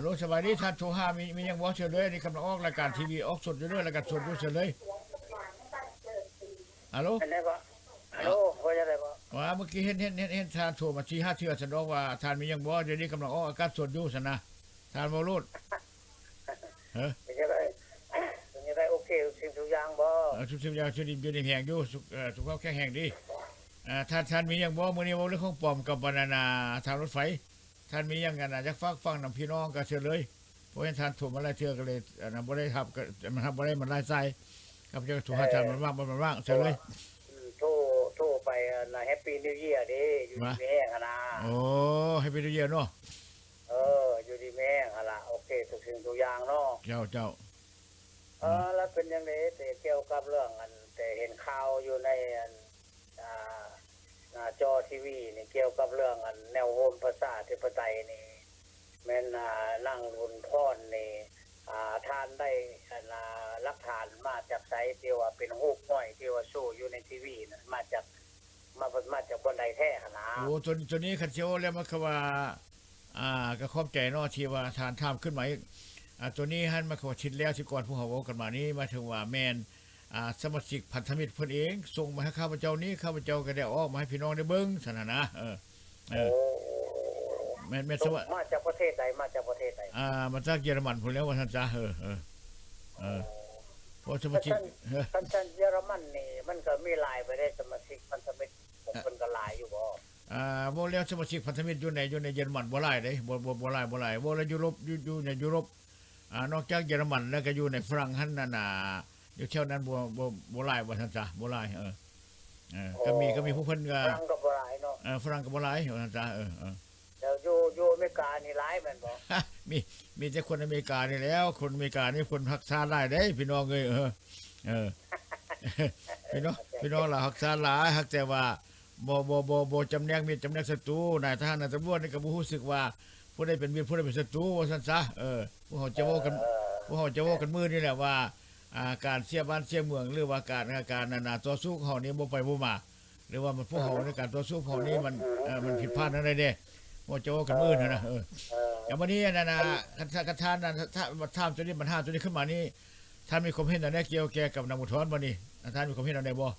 ໂລ ສະບາຍດີ ທ່ານໂທຫາ ມີ ມີຫຍັງບໍ່? ເຊີນເລີຍ ອັນນີ້ກຳລັງອອກລາຍການທີວີ ອອກສົດຢູ່ເດີ ລາຍການສົດຢູ່ ເຊີນເລີຍ. ຮັລໂຫຼ ເປັນໃດເກາະ? ຮັລໂຫຼ ວ່າຈັ່ງໃດເກາະ? ວ່າເມື່ອກີ້ເຫັນ ເຫັນ ເຫັນ ເຫັນທ່ານໂທມາສີ່ຫ້າເທື່ອ ຊັ້ນດອກວ່າທ່ານມີຫຍັງບໍ່? ດຽວນີ້ກຳລັງອອກອາກາດສົດຢູ່ຊັ້ນນະ ທ່ານເວົ້າໂລດ. ເອີ ເປັນຈັ່ງໃດ? ເປັນຈັ່ງໃດ? ໂອເຄທຸກສິ່ງທຸກຢ່າງບໍ່? ເອີ ທຸກສິ່ງທຸກຢ່າງ ຢູ່ດີ ຢູ່ດີມີແຮງຢູ່ ສຸກ ເອີ ສຸຂະພາບແຂງແຮງດີ. ເອີ ທ່ານ ທ່ານມີຫຍັງບໍ່? ມື້ນີ້ເວົ້າເລື່ອງຂອງປອມກັບອັນນັ້ນນະ ທາງລົດໄຟ. ທ່ານມີຫຍັງອັນນະ ຢາກຝາກຝັງນຳພີ່ນ້ອງ ກໍເຊີນເລີຍ. ເພາະເຫັນທ່ານໂທມາຫຼາຍເທື່ອ ກໍເລີຍອັນນະ ບໍ່ໄດ້ຮັບ ກໍມັນຮັບບໍ່ໄດ້ ມັນຫຼາຍສາຍ. ຂ້າພະເຈົ້າໂທຫາທ່ານ ເອີ ມັນວ່າງ ມັນວ່າງ ເຊີນເລີຍ. ໂທ ໂທໄປອັນນະ Happy New Year ເດ້ ຢູ່ດີມີແຮງຫັ້ນນາ. ໂອ້ Happy New Year ເນາະ. ເອີ ຢູ່ດີມີແຮງຫັ້ນລະ. ໂອເຄ ທຸກສິ່ງທຸກຢ່າງເນາະ. ເຈົ້າ ເຈົ້າ. ເອີ ແລ້ວເປັນຈັ່ງໃດແຕ່ກ່ຽວກັບເລື່ອງອັນ ແຕ່ເຫັນຂ່າວຢູ່ໃນອັນ ອ່າ ໜ້າຈໍທີວີນີ້ ກ່ຽວກັບເລື່ອງອັນແນວໂຮມປະຊາທິປະໄຕນີ້ ແມ່ນ ອ່າ ນາງບຸນພອນນີ້ ອ່າ ທ່ານໄດ້ອັນ ອ່າ ຫຼັກຖານມາຈາກໃສ ທີ່ວ່າເປັນຮູບຫ້ອຍ ທີ່ວ່າໂຊຢູ່ໃນທີວີນັ້ນ ມາຈາກ ມາ ມາຈາກບ່ອນໃດແທ້ຫັ້ນນາ? ໂອ້ ໂຕ ໂຕນີ້ຄັນຊິເວົ້າແລ້ວ ມັນຄືວ່າ ອ່າ ກໍຂອບໃຈເນາະ ທີ່ວ່າທ່ານຖາມຂຶ້ນມາອີກ. ອ່າ ໂຕນີ້ຫັ້ນ ມັນຄືວ່າທິດແລ້ວ ທີ່ກ່ອນພວກເຮົາເວົ້າກັນມານີ້ ໝາຍເຖິງວ່າແມ່ນ ອ່າ ສະມາຊິກພັນທະມິດເພິ່ນເອງ ສົ່ງມາໃຫ້ຂ້າພະເຈົ້ານີ້ ຂ້າພະເຈົ້າກໍໄດ້ເອົາອອກມາໃຫ້ພີ່ນ້ອງໄດ້ເບິ່ງຊັ້ນນະ. ເອີ ເອີ ໂອ້ ແມ່ນ ແມ່ນ ສົ່ງ ສະມາ ມາຈາກປະເທດໃດ? ມາຈາກປະເທດໃດ? ອ່າ ມາຈາກເຢຍລະມັນພຸ້ນແລ້ວ ວ່າຊັ້ນຊະ. ເອີ ເອີ ເອີ ໂອ້ ເພາະສະມາຊິກ ຄັນ ເອີ ຄັນຊັ້ນເຢຍລະມັນນີ້ ມັນກໍມີຫຼາຍປະເທດ ສະມາຊິກພັນທະມິດຂອງເພິ່ນກໍຫຼາຍຢູ່ບໍ່? ອ່າ ເວົ້າແລ້ວສະມາຊິກພັນທະມິດຢູ່ໃນ ຢູ່ໃນເຢຍລະມັນບໍ່ຫຼາຍເດ້ ບໍ່ ບໍ່ ບໍ່ຫຼາຍ ບໍ່ຫຼາຍ. ເວົ້າແລ້ວຢູໂຣບ ຢູ່ ຢູ່ໃນຢູໂຣບ ອ່າ ນອກຈາກເຢຍລະມັນແລ້ວ ກໍຢູ່ໃນຝຣັ່ງຫັ້ນນະ ນະ ຢູ່ແຖວນັ້ນບໍ່ ບໍ່ ບໍ່ຫຼາຍ ວ່າຊັ້ນຊະ ບໍ່ຫຼາຍ. ເອີ ເອີ ກໍມີ ກໍມີພວກເພິ່ນກໍ ຝຣັ່ງກໍບໍ່ຫຼາຍເນາະ. ເອີ ຝຣັ່ງກໍບໍ່ຫຼາຍ ວ່າຊັ້ນຊະ. ເອີ ເອີ ແລ້ວຢູ່ ຢູ່ອາເມລິການີ້ຫຼາຍແມ່ນບໍ່? ມີ ມີແຕ່ຄົນອາເມລິການີ້ແຫຼ້ວ ຄົນອາເມລິການີ້ຄົນຮັກຊາດຫຼາຍເດ້ ພີ່ນ້ອງເອີຍ. ເອີ ເອີ ພີ່ນ້ອງ ພີ່ນ້ອງລາວຮັກຊາດຫຼາຍ ຫາກແຕ່ວ່າ ບໍ່ ບໍ່ ບໍ່ ບໍ່ຈຳແນກມິດຈຳແນກສັດຕູ. ນາຍທະຫານ ນາຍຕຳຫຼວດນີ້ກໍບໍ່ຮູ້ສຶກວ່າຜູ້ໃດເປັນມິດ ຜູ້ໃດເປັນສັດຕູ ວ່າຊັ້ນຊະ. ເອີ ພວກເຮົາຈະເວົ້າກັນ ເອີ ພວກເຮົາຈະເວົ້າກັນມື້ນີ້ແຫຼະວ່າ ອ່າ ການເສຍບ້ານເສຍເມືອງ ຫຼືວ່າການ ການ ອັນນະ ຕໍ່ສູ້ຂອງເຮົານີ້ບໍ່ໄປບໍ່ມາ ຫຼືວ່າມັນ ພວກເຮົາໃນການຕໍ່ສູ້ຂອງເຮົານີ້ມັນ ເອີ ມັນຜິດພາດແນວໃດແດ່ ພວກເຈົ້າເວົ້າກັນມື້ນັ້ນນະ. ເອີ ເອີ ແລ້ວບັດນີ້ ອັນນັ້ນນະ ຄັນ ຄັນທ່ານ ທ່ານ ທ່ານຖາມໂຕນີ້ ບັນຫາໂຕນີ້ຂຶ້ນມານີ້ ທ່ານມີຄວາມເຫັນແນວໃດກ່ຽວແກ່ກັບນາງບຸນທອນບັດນີ້? ທ່ານມີຄວາມເຫັນແນວໃດບໍ່?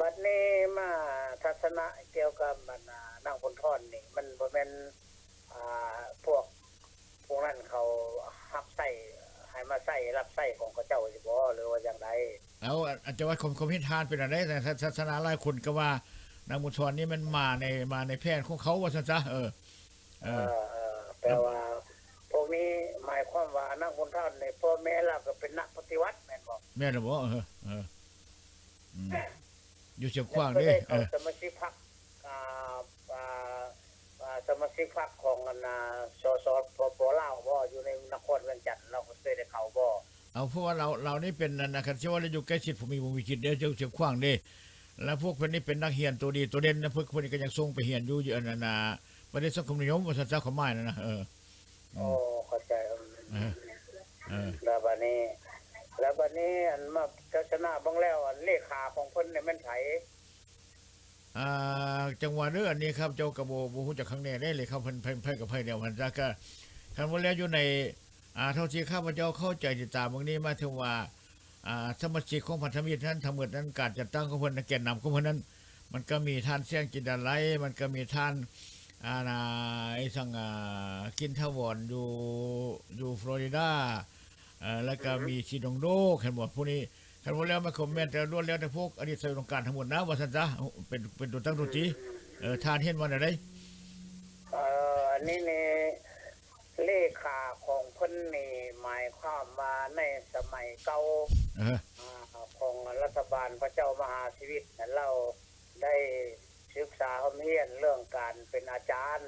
ບັດນີ້ມາທັດສະນະກ່ຽວກັບອັນນາ ນາງບຸນທອນນີ້ ມັນບໍ່ແມ່ນ ອ່າ ພວກ ພວກນັ້ນເຂົາຮັບໃຊ້ ໃຫ້ມາໃຊ້ ຮັບໃຊ້ຂອງເຂົາເຈົ້າຊິບໍ່ ຫຼືວ່າຈັ່ງໃດ? ເອົາ ອາ ອາດຈະວ່າຄວາມ ຄວາມເຫັນທ່ານເປັນອັນໃດ? ແຕ່ ແຕ່ ແຕ່ສະນະຫຼາຍຄົນກໍວ່ານາງບຸນທອນນີ້ມັນມາໃນ ມາໃນແຜນຂອງເຂົາວ່າຊັ້ນຊະ. ເອີ ເອີ ເອີ ເອີ ແປວ່າພວກນີ້ໝາຍຄວາມວ່ານາງບຸນທອນນີ້ ພໍ່ແມ່ລາວກໍເປັນນັກປະຕິວັດແມ່ນບໍ່? ແມ່ນແລ້ວບໍ່? ເອີ ເອີ ອືມ ຢູ່ຊຽງຂວາງເດ້. ເອີ ສະມາຊິກພັກ ອ່າ ອ່າ ອ່າ ສະມາຊິກພັກຂອງອັນນາ ສສ ປປ ລາວບໍ່ ຢູ່ໃນນະຄອນວຽງຈັນ ລາວກໍເຄີຍໄດ້ເຂົ້າບໍ່? ເອົາ ເພາະວ່າລາວ ລາວນີ້ເປັນອັນນາ ຄັນຊິວ່າລາວຢູ່ໃກ້ຊິດຜູ້ມີບຸນວິຈິດເດ້ ຢູ່ຊຽງຂວາງເດ້. ແລ້ວພວກເພິ່ນນີ້ເປັນນັກຮຽນໂຕດີໂຕເດັ່ນນະ ເພິ່ນ ເພິ່ນກໍຍັງສົ່ງໄປຮຽນຢູ່ ຢູ່ອັນນັ້ນນະ ປະເທດສັງຄົມນິຍົມວ່າຊັ້ນຊະ ຄວາມໝາຍນັ້ນນະ. ເອີ ອືມ ໂອ້ ເຂົ້າໃຈ. ເອີ ເອີ ແລ້ວບາດນີ້ ແລ້ວບາດນີ້ ອັນມາທັດສະນະເບິ່ງແລ້ວ ອັນເລຂາຂອງເພິ່ນນີ້ແມ່ນໃຜ? ອ່າ ຈັ່ງວ່າເດີ ອັນນີ້ຂ້າພະເຈົ້າກໍບໍ່ ບໍ່ຮູ້ຈັກຄັກແນ່ເດ້ ເລຂາເພິ່ນ ໃຜ ໃຜກັບໃຜແນວຫັ້ນຊະ. ກະຄັນວ່າແລ້ວຢູ່ໃນ ອ່າ ເທົ່າທີ່ຂ້າພະເຈົ້າເຂົ້າໃຈຕິດຕາມເບິ່ງນີ້ ໝາຍເຖິງວ່າ ອ່າ ສະມາຊິກຂອງພັນທະມິດນັ້ນ ທັງໝົດນັ້ນ ການຈັດຕັ້ງຂອງເພິ່ນ ແກນນຳຂອງເພິ່ນນັ້ນ ມັນກໍມີທ່ານ ແສງຈິນດາໄລ ມັນກໍມີທ່ານ ອ່າ ອີ່ສັງ ອ່າ ກິນຖາວອນ ຢູ່ ຢູ່ຟລໍຣິດາ ເອີ ແລ້ວກໍມີສີດົງໂດກ ເຫັນບໍ່? ພວກນີ້ ຄັນວ່າແລ້ວ ມັນກໍແມ່ນແຕ່ ລ້ວນແລ້ວແຕ່ພວກອະດີດສາຍອຸດົມການທັງໝົດນະ ວ່າຊັ້ນຊະ ເປັນ ເປັນຕົວຕັ້ງຕົວຕີ. ເອີ ທ່ານເຫັນວ່າແນວໃດ? ເອີ ອັນນີ້ນີ້ ເລຂາຂອງເພິ່ນນີ້ ໝາຍຄວາມວ່າໃນສະໄໝເກົ່າ ເອີ ອາ ຂອງລັດຖະບານພະເຈົ້າມະຫາຊີວິດ ລາວໄດ້ສຶກສາຮ່ຳຮຽນເລື່ອງການເປັນອາຈານ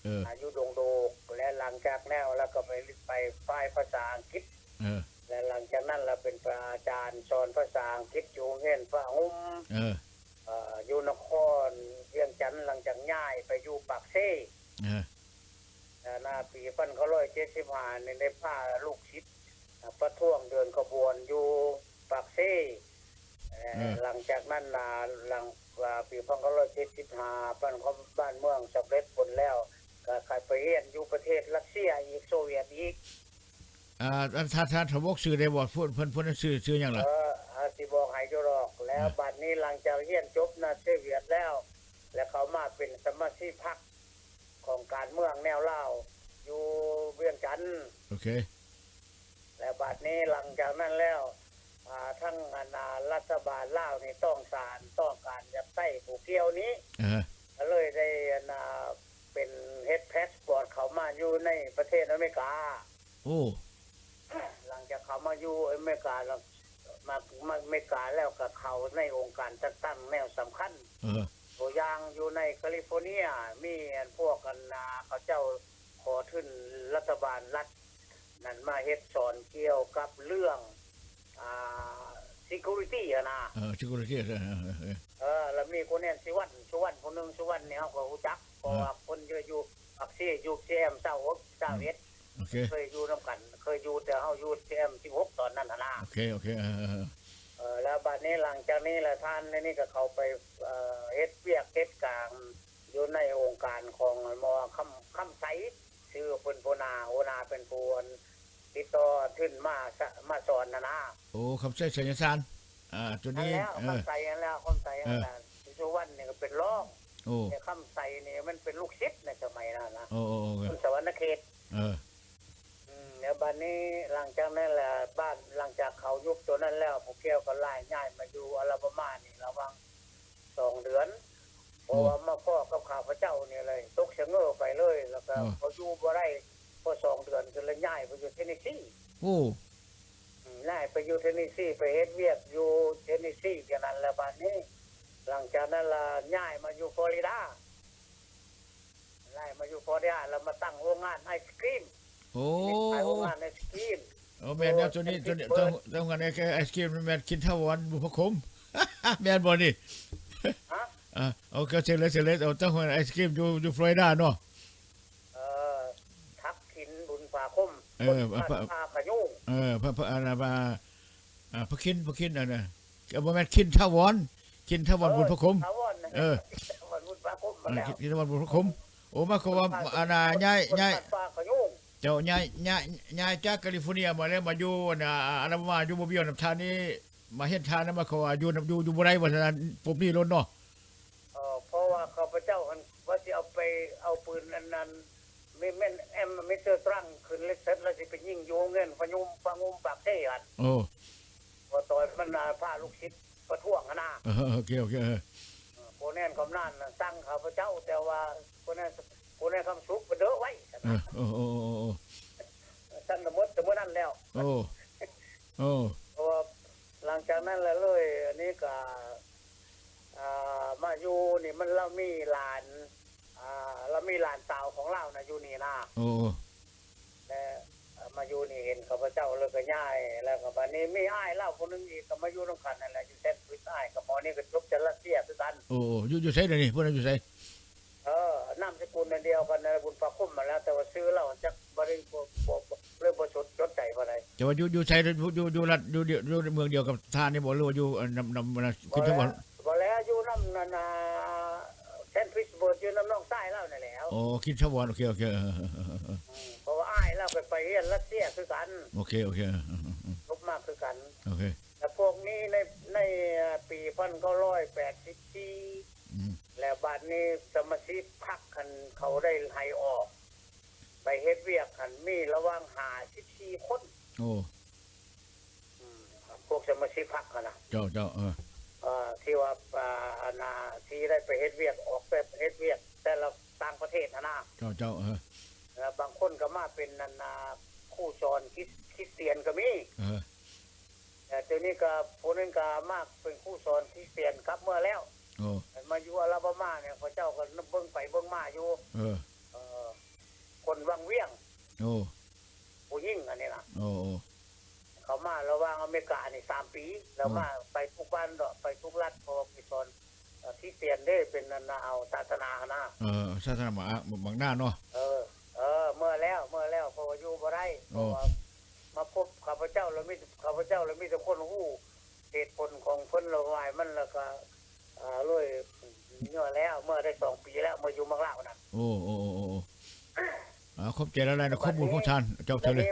ເອີ ອາ ຢູ່ດົງໂດກ ແລະ ຫຼັງຈາກແລ້ວ ລາວກໍໄປ ໄປຝ່າຍພາສາອັງກິດ ເອີ ແລະ ຫຼັງຈາກນັ້ນລາວເປັນພະອາຈານສອນພາສາອັງກິດຢູ່ໂຮງຮຽນພະຫຸມ ເອີ ເອີ ຢູ່ນະຄອນວຽງຈັນ ຫຼັງຈາກຍ້າຍໄປຢູ່ປາກເຊ ເອີ ເອີ ນະ ປີພັນເກົ້າຮ້ອຍເຈັດສິບຫ້ານີ້ ໄດ້ພາລູກສິດ ເອີ ປະທ້ວງເດີນຂະບວນຢູ່ປາກເຊ ເອີ ເອີ ຫຼັງຈາກນັ້ນນະ ຫຼັງ ວ່າປີພັນເກົ້າຮ້ອຍເຈັດສິບຫ້າ ບ້ານ ບ້ານເມືອງສຳເລັດຜົນແລ້ວ ກ ເອີ ຂ້ອຍໄປຮຽນຢູ່ປະເທດຣັດເຊຍອີກ ໂຊວຽດອີກ. ອ່າ ທ່ານ ທ່ານ ທ່ານທະວົກ ຊື່ໄດ້ບໍ່? ເພິ່ນ ເພິ່ນ ເພິ່ນຊື່ ຊື່ຫຍັງລະ? ເອີ ອາ ຊິບອກໃຫ້ຢູ່ດອກ. ແລ້ວ ອ່າ ບາດນີ້ຫຼັງຈາກຮຽນຈົບນະ ໂຊວຽດແລ້ວ ແລ້ວເຂົ້າມາເປັນສະມາຊິກພັກຂອງການເມືອງແນວລາວຢູ່ວຽງຈັນ. ໂອເຄ. ແລ້ວບາດນີ້ຫຼັງຈາກນັ້ນແລ້ວ ອ່າ ທາງອັນ ອ່າ ລັດຖະບານລາວນີ້ຕ້ອງການ ຕ້ອງການຢາກໃຊ້ຜູ້ກ່ຽວນີ້ ເອີ ກໍເລີຍໄດ້ອັນ ອ່າ ເປັນ ເຮັດພາສປອດເຂົ້າມາຢູ່ໃນປະເທດອາເມລິກາ. ໂອ້ ຫຼັງຈາກເຂົ້າມາຢູ່ອາເມລິກາແລ້ວ ມາ ມາອາເມລິກາແລ້ວກໍເຂົ້າໃນອົງການຈັດຕັ້ງແນວສຳຄັນ ເອີ ຕົວຢ່າງຢູ່ໃນຄາລິຟໍເນຍ ມີອັນພວກອັນ ອ່າ ເຂົາເຈົ້າຂໍທຶນລັດຖະບານລັດ ນັ້ນມາເຮັດສອນກ່ຽວກັບເລື່ອງ ອ່າ security ຫັ້ນນະ. ເອີ security ເອີ ເອີ ເອີ ເອີ ແລ້ວມີຄົນແມ່ນສຸວັນ ສຸວັນຜູ້ໜຶ່ງ ສຸວັນນີ້ເຮົາກໍຮູ້ຈັກ ເພາະວ່າ ເອີ ຄົນຢູ່ ຢູ່ປາກເຊ ຢູ່ CM ຊາວຫົກ ຊາວເອັດ ອືມ ໂອເຄ ເຄີຍຢູ່ນຳກັນ ເຄີຍຢູ່ ແຕ່ເຮົາຢູ່ CM ສິບຫົກ ຕອນນັ້ນຫັ້ນນະ. ໂອເຄ ໂອເຄ ເອີ ເອີ ເອີ ເອີ ແລ້ວບາດນີ້ຫຼັງຈາກນີ້ລະ ທ່ານນີ້ກໍເຂົ້າໄປ ເອີ ເຮັດວຽກເຮັດການຢູ່ໃນອົງການຂອງໝໍຄຳ ຄຳໄຊ ຊື່ເພິ່ນ ຫົວໜ້າ ຫົວໜ້າເປັນຜູ້ອັນຕິດຕໍ່ທຶນມາສະ ມາສອນຫັ້ນນະ. ໂອ້ ຄຳໄຊ ໄຊຍະສານ ອ່າ ໂຕນີ້ ນັ້ນແຫຼະ ເອີ ຄຳໄຊຫັ້ນແຫຼະ ຄຳໄຊຫັ້ນແຫຼະ. ເອີ ສຸວັນນີ້ກໍເປັນຮອງ ໂອ້ ແຕ່ຄຳໄຊນີ້ມັນເປັນລູກສິດໃນສະໄໝນັ້ນນະ. ໂອ້ ໂອ້ ໂອ້ ຄົນສະຫວັນນະເຂດ. ເອີ ອືມ ແລ້ວບາດນີ້ຫຼັງຈາກນັ້ນແຫຼະ ບ້ານ ຫຼັງຈາກເຂົາຍຸບໂຕນັ້ນແລ້ວ ພວກແກ້ວກໍລາຍຍ້າຍມາຢູ່ອາລາບາມານີ້ ລະຫວ່າງ ສອງເດືອນ ເພາະວ່າມາພໍ້ກັບຂ້າພະເຈົ້ານີ້ເລີຍ ຕົກສະເຫງີໄປເລີຍ ແລ້ວກໍ ເອີ ພໍຢູ່ບໍ່ໄດ້ພໍສອງເດືອນ ກໍເລີຍຍ້າຍໄປຢູ່ເທນເນຊີ. ໂອ້ ອືມ ຍ້າຍໄປຢູ່ເທນເນຊີ ໄປເຮັດວຽກຢູ່ເທນເນຊີ ຈັ່ງນັ້ນແຫຼະ. ບາດນີ້ຫຼັງຈາກນັ້ນລະຍ້າຍມາຢູ່ຟລໍຣິດາ ຍ້າຍມາຢູ່ຟລໍຣິດາ ແລ້ວມາຕັ້ງໂຮງງານໄອສະຄຣີມ. ໂອ້ ຂາຍໂຮງງານໄອສະຄຣີມ. ໂອ້ ແມ່ນແລ້ວ ໂຕນີ້ ໂຕນີ້ ໂຮງງານໄອສະຄຣີມ ແມ່ນຄິນທາວອນ ບຸນພະຄົມ ແມ່ນບໍ່ນີ້? ຮະ? ອ່າ ໂອເຄ ເຊີນເລີຍ ເຊີນເລີຍ. ເຈົ້າຂອງຮ້ານໄອສະຄຣີມຢູ່ ຢູ່ຟລໍຣິດາເນາະ? ເອີ ທັກຂິນ ບຸນພາຄົມ ເອີ ຄົນບ້ານ ພະ ພາຂະຍຸງ ເອີ ພະ ພະ ອັນນ່າ ພະ ອ່າ ພະຄິນ ພະຄິນ ອັນນ່າ ບໍ່ແມ່ນ ຄິນທາວອນ ຄິນທາວອນ ເອີ ບຸນພະຄົມ ເອີ ທາວອນ ບຸນພະຄົມ ເອີ ມາແລ້ວ ຄິນທາວອນ ບຸນພະຄົມ. ໂອ້ ໝາຍຄວາມວ່າ ອັນນ່າ ຍ້າຍ ຍ້າຍ ເຈົ້າ ຍ້າຍ ຍ້າຍ ຍ້າຍຈາກຄາລິຟໍເນຍມາແລ້ວ ມາຢູ່ ອັນນ່າ ອາລາບາມາ ຢູ່ໂມບິວນຳທ່ານນີ້ ມາເຮັດທ່ານນະ ໝາຍຄວາມວ່າຢູ່ນຳ ຢູ່ ຢູ່ບໍ່ໄດ້ວ່າຊັ້ນ ປົບນີ້ໂລດເນາະ. ເອີ ເພາະວ່າຂ້າພະເຈົ້າຫັ້ນວ່າຊິເອົາໄປເອົາປືນອັນນັ້ນ ແມ່ນ ແມ່ນ ເອັມ ມິສເຕີ ຕຣັງ ຂຶ້ນເລັກຊັສ ແລ້ວຊິໄປຍິງຢູ່ໂຮງຮຽນພະຍຸມ ພະງຸມປາກເຊຫັ້ນ. ໂອ້ ວ່າຕອນມັນ ອ່າ ພາລູກສິດປະທ້ວງຫັ້ນນະ. ເອີ ໂອເຄ ໂອເຄ ເອີ ໂຄແນນຄຳນານສັ່ງຂ້າພະເຈົ້າ ແຕ່ວ່າໂຄແນນ ໂຄແນນຄຳສຸກເພິ່ນເດີໄວ້. ເອີ ໂອ້ ໂອ້ ໂອ້ ໂອ້ ຊັ້ນກໍໝົດແຕ່ມື້ນັ້ນແລ້ວ. ໂອ້ ໂອ້ ເພາະວ່າຫຼັງຈາກນັ້ນລະເລີຍ ອັນນີ້ກໍ ອ່າ ມາຢູ່ນີ້ມັນ ລາວມີຫຼານ ອ່າ ລາວມີຫຼານສາວຂອງລາວນະຢູ່ນີ້ນະ. ໂອ້ ແລະ ມາຢູ່ນີ້ເຫັນຂ້າພະເຈົ້າ ແລ້ວກໍຍ້າຍ ແລ້ວກໍບາດນີ້ມີອ້າຍລາວຜູ້ໜຶ່ງອີກ ກໍມາຢູ່ນຳກັນນັ້ນແຫຼະ ຢູ່ແຊນຟຣິດ ອ້າຍກັບໝໍນີ້ກໍຈົບຈາກຣັດເຊຍຄືກັນ. ໂອ້ ຢູ່ ຢູ່ໃສດຽວນີ້? ເພິ່ນຢູ່ໃສ? ເອີ ນາມສະກຸນອັນດຽວກັນນັ້ນແຫຼະ ບຸນພາຄົມຫັ້ນແຫຼະ ແຕ່ວ່າຊື່ລາວຈັກບໍ່ໄດ້ ບໍ່ ບໍ່ ບໍ່ ເລີຍບໍ່ສົນ ສົນໃຈປານໃດ. ແຕ່ວ່າຢູ່ ຢູ່ໃສ? ຢູ່ ຢູ່ ຢູ່ລັດ ຢູ່ ຢູ່ເມືອງດຽວກັບທ່ານນີ້ບໍ່ ຫຼືວ່າຢູ່ ເອີ ນຳ ນຳ ນຳ ຄິນທະວອນ? ບໍ່ແລ້ວ ຢູ່ນຳນັ້ນນະ ເຊນ ພີເຕີສເບີກ ຢູ່ນຳນ້ອງຊາຍລາວນັ້ນແຫຼ້ວ. ອໍ ຄິນທະວອນ ໂອເຄ ໂອເຄ ເອີ ເອີ ເອີ ເອີ ເພາະວ່າອ້າຍລາວໄປ ໄປຮຽນຣັດເຊຍຄືກັນ. ໂອເຄ ໂອເຄ ເອີ ເອີ ເອີ ຈົບມາຄືກັນ. ໂອເຄ ແລ້ວພວກນີ້ໃນ ໃນ ອ່າ ປີພັນເກົ້າຮ້ອຍແປດສິບສີ່ ອືມ ແລ້ວບາດນີ້ສະມາຊິກພັກຫັ້ນ ເຂົາໄດ້ໃຫ້ອອກໄປເຮັດວຽກຫັ້ນ ມີລະຫວ່າງຫ້າສິບສີ່ຄົນ. ໂອ້ ອືມ ພວກສະມາຊິກພັກຫັ້ນນະ. ເຈົ້າ ເຈົ້າ ເອີ ເອີ ທີ່ວ່າ ອ່າ ອັນນ່າ ທີ່ໄດ້ໄປເຮັດວຽກ ອອກໄປເຮັດວຽກແຕ່ລະຕ່າງປະເທດຫັ້ນນະ. ເຈົ້າ ເຈົ້າ ເອີ ແລ້ວບາງຄົນກໍມາເປັນ ອັນນ່າ ຄູສອນຄຣິສ ຄຣິສຕຽນກໍມີ. ເອີ ແຕ່ດຽວນີ້ກໍຜູ້ໜຶ່ງກໍມາເປັນຄູສອນຄຣິສຕຽນກັບເມືອແລ້ວ. ໂອ້ ມາຢູ່ອາລາບາມານີ້ ເຂົາເຈົ້າກໍເບິ່ງໄປເບິ່ງມາຢູ່. ເອີ ເອີ ຄົນວັງວຽງ. ໂອ້ ຜູ້ຍິງອັນນີ້ນະ. ໂອ້ ໂອ້ ເຂົາມາລະຫວ່າງອາເມລິການີ້ສາມປີ ແລ້ວ ໂອ້ ມາໄປທຸກບ້ານເນາະ ໄປທຸກລັດ ເພາະວ່າໄປສອນ ເອີ ຄຣິສຕຽນເດ້ ເປັນອັນນ່າ ເອົາສາສະໜາຫັ້ນນະ. ເອີ ສາສະໜາບັກ ບັກໜ້າເນາະ. ເອີ ເອີ ເມືອແລ້ວ ເມືອແລ້ວ ເພາະວ່າຢູ່ບໍ່ໄດ້. ໂອ້ ເພາະວ່າມາພົບຂ້າພະເຈົ້າ ແລ້ວມີ ຂ້າພະເຈົ້າ ແລ້ວມີແຕ່ຄົນຮູ້ເຫດຜົນຂອງເພິ່ນ ແລ້ວວ່າມັນ ແລ້ວກໍ ເອີ ເລີຍເມືອແລ້ວ ເມືອໄດ້ສອງປີແລ້ວ ເມືອຢູ່ເມືອງລາວນັ້ນ. ໂອ້ ໂອ້ ໂອ້ ໂອ້ ໂອ້ ອ່າ ຂອບໃຈຫຼາຍໆ ໃນຂໍ້ມູນຂອງທ່ານ ເຈົ້າ ເຊີນເລີຍ.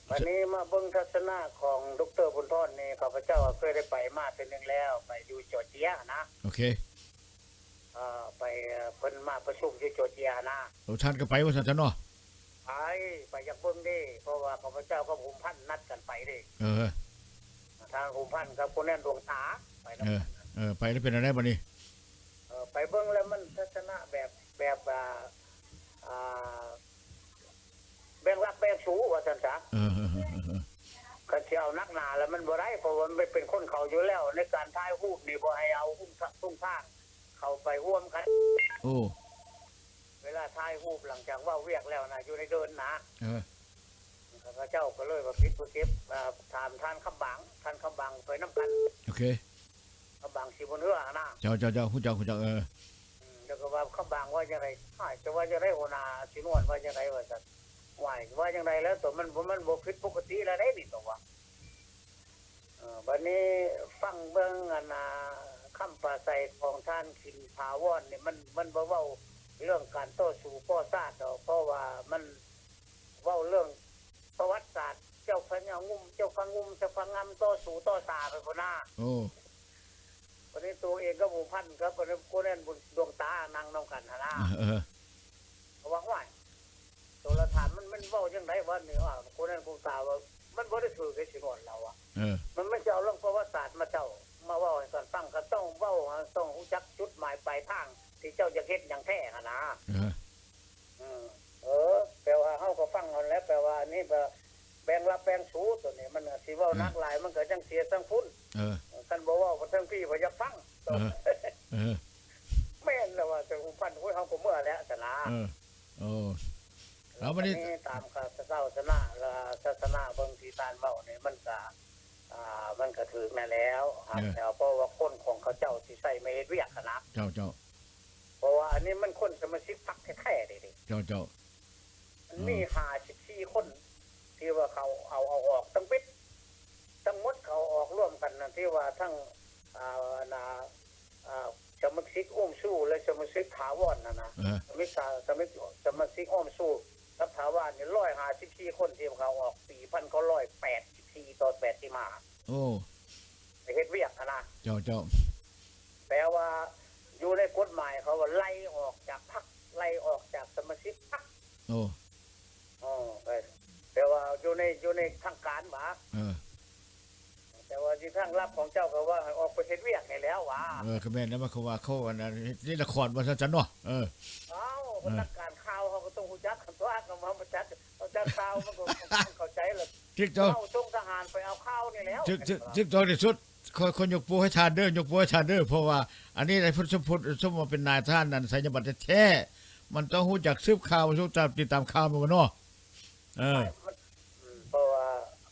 ບັດນີ້ມາເບິ່ງທັດສະນະຂອງ ດຣ. ບຸນທອນນີ້ ຂ້າພະເຈົ້າກໍເຄີຍໄດ້ໄປມາເທື່ອໜຶ່ງແລ້ວ ໄປຢູ່ຈໍເຈຍຫັ້ນນະ. ໂອເຄ. ເອີ ໄປ ເພິ່ນມາປະຊຸມຢູ່ຈໍເຈຍຫັ້ນນະ. ໂອ້ ທ່ານກໍໄປວ່າຊັ້ນຊະເນາະ? ໄປ ໄປຢາກເບິ່ງເດ້ ເພາະວ່າຂ້າພະເຈົ້າກັບຫົມພັນນັດກັນໄປເດ້. ເອີ ທ່ານຫົມພັນກັບຄົນນັ້ນດວງຕາ ໄປນຳ ເອີ ກັນ. ເອີ ໄປແລ້ວເປັນແນວໃດບັດນີ້? ເອີ ໄປເບິ່ງແລ້ວມັນທັດສະນະແບບ ແບບວ່າ ອ່າ ແບ່ງຮັບແບ່ງສູ້ວ່າຊັ້ນຊະ. ເອີ ເອີ ເອີ ເອີ ຄັນຊິເອົາໜັກໜາແລ້ວມັນບໍ່ໄດ້ ເພາະວ່າມັນເປັນຄົນເຂົາຢູ່ແລ້ວ ໃນການຖ່າຍຮູບນີ້ບໍ່ໃຫ້ເອົາທຸງ ທຸງທາງເຂົ້າໄປຮ່ວມກັນ. ໂອ້ ເວລາຖ່າຍຮູບຫຼັງຈາກເວົ້າວຽກແລ້ວນະ ຢູ່ໃນເດີ່ນນະ. ເອີ ເຂົາເຈົ້າກໍເລີຍວ່າຜິດຜູ້ເຈັບ ອ່າ ຖາມທ່ານຄຳບາງ ທ່ານຄຳບາງໄປນຳກັນ. ໂອເຄ. ຄຳບາງສີບຸນເຮືອຫັ້ນນະ. ເຈົ້າ ເຈົ້າ ເຈົ້າ ຮູ້ຈັກ ຮູ້ຈັກ ເອີ. ອືມ ແລ້ວກໍວ່າຄຳບາງວ່າຈັ່ງໃດ? ອ້າຍ ຈະວ່າຈັ່ງໃດ ຫົວໜ້າສີນວນວ່າຈັ່ງໃດ ວ່າຊັ້ນ. ຫວາຍ ວ່າຈັ່ງໃດແລ້ວ ໂຕມັນ ມັນບໍ່ຜິດປົກກະຕິແລ້ວເດ້ນີ້ ໂຕວ່າ. ເອີ ບັດນີ້ຟັງເບິ່ງ ອັນນ່າ ຄຳປາໄສຂອງທ່ານ ຄິນ ຖາວອນ ນີ້ ມັນ ມັນບໍ່ເວົ້າເລື່ອງການຕໍ່ສູ້ກໍ່ຊາດດອກ ເພາະວ່າມັນເວົ້າເລື່ອງປະຫວັດສາດ ເຈົ້າພະຍາງຸ່ມ ເຈົ້າພະງຸ່ມ ເຈົ້າພະງຳ ຕໍ່ສູ້ຕໍ່ຊາໄປພຸ້ນນາ. ໂອ້ ບັດນີ້ໂຕເອງກັບຫົວພັນກັບ ອັນນັ້ນ ໂກແນນ ບຸນດວງຕາ ນັ່ງນຳກັນຫັ້ນນາ. ເອີ ເອີ ເຂົາວ່າ ຫ້ວຍ ໂຕລະທ່ານ ມັນ ມັນເວົ້າຈັ່ງໃດວະນີ້ ວ່າ ໂກແນນ ດວງຕາວ່າ ມັນບໍ່ໄດ້ຖືກເດ້ ຊິນວນລາວວ່າ. ເອີ ມັນ ມັນຈະເອົາເລື່ອງປະຫວັດສາດມາເຈົ້າ ມາເວົ້າໃຫ້ກັນຟັງ ກໍຕ້ອງເວົ້າ ຕ້ອງຮູ້ຈັກຈຸດໝາຍປາຍທາງ ທີ່ເຈົ້າຢາກເຮັດຫຍັງແທ້ຫັ້ນນາ. ເອີ ເອີ ເອີ ແປວ່າເຮົາກໍຟັງຫັ້ນແຫຼະ ແປວ່າອັນນີ້ກໍແບ່ງຮັບແບ່ງສູ້ ໂຕນີ້ມັນຊິເວົ້າ ເອີ ໜັກຫຼາຍ ມັນກໍຈັ່ງເສຍທັງພຸ້ນ. ເອີ ຄັນບໍ່ເວົ້າ ທາງພີ້ບໍ່ຢາກຟັງ. ເອີ ເອີ ແມ່ນແລ້ວວ່າ ແຕ່ຫົວພັນ ໂອ້ຍ ເຮົາກໍເມື່ອແລ້ວຊັ້ນນາ. ເອີ ໂອ້ ແລ້ວບັດນີ້ ອັນນີ້ຕາມສາສະໜາ ແລະ ສາສະໜາເບິ່ງທີ່ທ່ານເວົ້ານີ້ ມັນກະ ອ່າ ມັນກະຖືກແນ່ແລ້ວ ເອີ ແລ້ວ ເພາະວ່າຄົນຂອງເຂົາເຈົ້າຊິໃຊ້ມາເຮັດວຽກຫັ້ນນະ. ເຈົ້າ ເຈົ້າ. ເພາະວ່າອັນນີ້ມັນຄົນສະມາຊິກພັກແທ້ໆເດ້. ເຈົ້າ ເຈົ້າ. ມັນມີ ເອີ ຫ້າສິບສີ່ຄົນ ທີ່ວ່າເຂົາເອົາ ເອົາອອກທັງເບັດ ທັງໝົດເຂົາເອົາອອກລວມກັນນະ ທີ່ວ່າທັງ ອ່າ ອັນນ່າ ອ່າ ສະມາຊິກອົ້ມຊູ ແລະ ສະມາຊິກຖາວອນຫັ້ນນະ. ເອີ ສະມາຊິກ ສະມາຊິກອົ້ມຊູກັບຖາວອນນີ້ ຮ້ອຍຫ້າສິບສີ່ຄົນ ທີ່ເຂົາເອົາອອກ ປີພັນເກົ້າຮ້ອຍແປດສິບສີ່ ຕໍ່ແປດສິບຫ້າ ໂອ້ ໄປເຮັດວຽກຫັ້ນນະ. ເຈົ້າ ເຈົ້າ. ແປວ່າຢູ່ໃນກົດໝາຍເຂົາວ່າໄລ່ອອກຈາກພັກ ໄລ່ອອກຈາກສະມາຊິກພັກ. ໂອ້ ອໍ ແປວ່າຢູ່ໃນ ຢູ່ໃນທາງການຫວາ. ເອີ ແຕ່ວ່າຢູ່ທາງລັບຂອງເຈົ້າກໍວ່າໃຫ້ອອກໄປເຮັດວຽກໃຫ້ແລ້ວຫວາ. ເອີ ກໍແມ່ນແລ້ວ ມັນຄືວ່າເຂົາ ອັນນັ້ນ ເຮັດລະຄອນວ່າຊັ້ນເນາະ. ເອີ ເອົ້າ ເອີ ນັກການຂ່າວເຮົາກໍຕ້ອງຮູ້ຈັກ ຄັນຕົວະກໍມາບໍ່ຈັກ ເຂົາຈັກຂ່າວມັນກໍເຂົ້າໃຈແລ້ວ. ຖືກຕ້ອງ ເຮົາສົ່ງທະຫານໄປເອົາຂ່າວນີ້ແລ້ວ. ຖືກ ຖືກ ຖືກຕ້ອງທີ່ສຸດ. ຂ້ອຍ ຂ້ອຍຍົກໂປ້ໃຫ້ທ່ານເດີ ຍົກໂປ້ໃຫ້ທ່ານເດີ ເພາະວ່າອັນນີ້ໄດ້ ສົມມຸດ ສົມມຸດວ່າເປັນນາຍທະຫານນັ້ນ ໄສຍະບັດແທ້ໆ ມັນຕ້ອງຮູ້ຈັກສືບຂ່າວ ຮູ້ຈັກຕິດຕາມຂ່າວແມ່ນບໍ່ເນາະ? ເອີ ມັນ ເອີ ເພາະວ່າ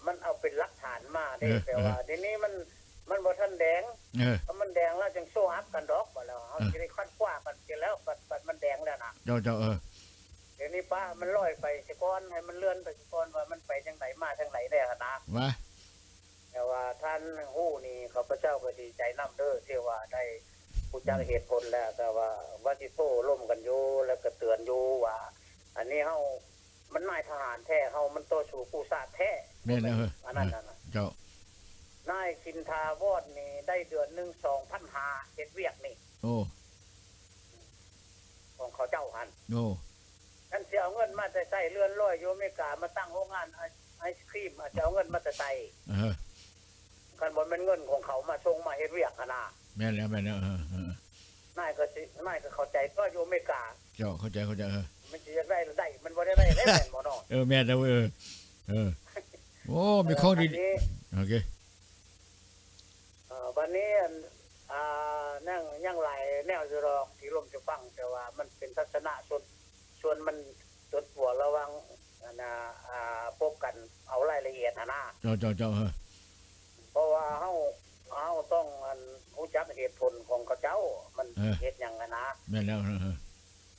ມັນເອົາເປັນຫຼັກຖານມາເດ້. ເອີ ແຕ່ວ່າ ເອີ ດຽວນີ້ມັນ ມັນບໍ່ທັນແດງ. ເອີ ຖ້າມັນແດງແລ້ວຈຶ່ງໂຊອັບກັນດອກ ບາດແລ້ວເຮົາ ເອີ ຊິໄດ້ຄັນຂວາກັນຊິແລ້ວ ບັດ ບັດມັນແດງແລ້ວນະ. ເຈົ້າ ເຈົ້າ ເອີ ດຽວນີ້ປະມັນລອຍໄປຊະກ່ອນ ໃຫ້ມັນເລື່ອນໄປຊະກ່ອນ ວ່າມັນໄປທາງໃດມາທາງໃດແດ່ຫັ້ນນະ ວ່າ ແຕ່ວ່າທ່ານຮູ້ນີ້ ຂ້າພະເຈົ້າກໍດີໃຈນຳເດີ ທີ່ວ່າໄດ້ຮູ້ຈັກເຫດຜົນແລ້ວ ແຕ່ວ່າ ວ່າຊິໂຕ້ລົມກັນຢູ່ ແລ້ວກໍເຕືອນຢູ່ວ່າ ອັນນີ້ເຮົາ ມັນນາຍທະຫານແທ້ ເຮົາມັນຕໍ່ສູ້ກູ້ຊາດແທ້. ແມ່ນແລ້ວ ເອີ ອັນນັ້ນນະ ເອີ ເຈົ້າ ນາຍ ຄິນທາວອນ ນີ້ໄດ້ເດືອນໜຶ່ງສອງພັນຫ້າ ເຮັດວຽກນີ້. ໂອ້ ຂອງເຂົາເຈົ້າຫັ້ນ. ໂອ້ ຄັນຊິເອົາເງິນມາແຕ່ໃສ ເລື່ອນລອຍຢູ່ອາເມລິກາ ມາຕັ້ງໂຮງງານໄອ ໄອສະຄຣີມ ອາດຈະເອົາເງິນມາແຕ່ໃສ? ເອີ ຄັນບໍ່ແມ່ນເງິນຂອງເຂົາມາສົ່ງມາເຮັດວຽກຫັ້ນນະ. ແມ່ນແລ້ວ ແມ່ນແລ້ວ ເອີ ເອີ ນາຍກໍຊິ ນາຍກໍເຂົ້າໃຈຕົວະ ຢູ່ອາເມລິກາ. ເຈົ້າ ເຂົ້າໃຈ ເຂົ້າໃຈ ເອີ ມັນຊິຢາກໄດ້ລະໄດ້ ມັນບໍ່ໄດ້ໄດ້ ແມ່ນບໍ່ເນາະ? ເອີ ແມ່ນແລ້ວ ເອີ ເອີ ໂອ້ ມີຂອງດີ ເອີ ອັນນີ້ ໂອເຄ. ເອີ ບັດນີ້ ອັນ ອ່າ ຍັງ ຍັງຫຼາຍແນວຢູ່ດອກທີ່ລົມຈະຟັງ ແຕ່ວ່າມັນເປັນທັດສະນະສ່ວນ ສ່ວນມັນ ສ່ວນຕົວລະຫວ່າງ ອັນນ່າ ອ່າ ພົບກັນເອົາລາຍລະອຽດຫັ້ນນະ. ເຈົ້າ ເຈົ້າ ເຈົ້າ ເອີ ເພາະວ່າເຮົາ ເຮົາຕ້ອງ ອັນ ຮູ້ຈັກເຫດຜົນຂອງເຂົາເຈົ້າ ມັນ ເອີ ເຮັດຫຍັງຫັ້ນນະ. ແມ່ນແລ້ວ ເອີ ເອີ